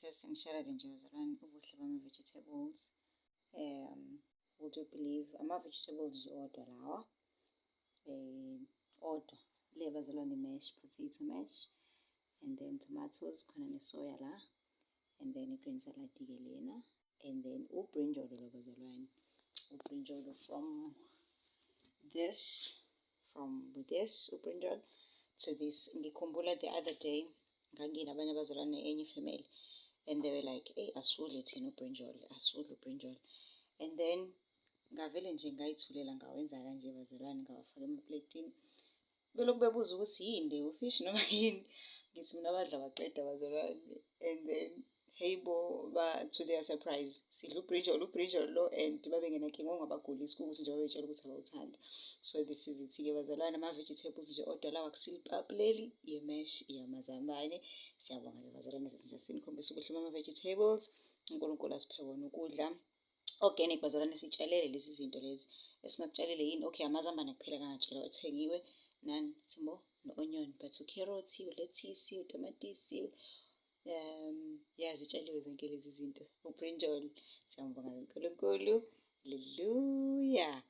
Ngithe sengishare nje bazalwane ubuhle bama-vegetables. Would you believe ama-vegetables nje odwa lawa, odwa le bazalwane, mash potato mash and then tomatoes, khona nesoya la, and then i-green salad-ke lena, and then ubrinjolo lo bazalwane, ubrinjolo from this ubrinjolo to this. Ngikhumbula the other day nganginabanye abazalwane, enye ifamily, and they were like, "Eyi, asiwudli thina ubrinjolo, asiwudli ubrinjolo." And then ngavele nje ngayithulela, ngawenza kanje bazalwane, ngawafaka emapletini. Belokhu bebuza ukuthi yini le, ufishi noma yini? Ngithi mina badla baqeda bazalwane. And then hey bo, to their surprise, sidla ubrinjolo, ubrinjolo lo, and babengenankinga, ungabagulisi, kuwukuthi nje babey'tshela ukuthi abawuthandi. So this is it-ke bazalwane, ama-vegetables nje odwa lawa, akusilo ipapu leli, i-mash yamazambane. Siyabonga-ke bazalwane, sithi nje sinikhombise ubuhle bama-vegetables. UNkulunkulu asiphe wona ukudla organic bazalwane, sitshalele lezi zinto lezi. Esingakutshalile yini? Okay, amazambane kuphela kangatshelwa, athengiwe, nani Thimbo, no-onion, but ukherothi, ulethisi, utamatisi, ya, zitshaliwe zonke lezi zinto, ubrinjol. Siyambonga uNkulunkulu, haleluya.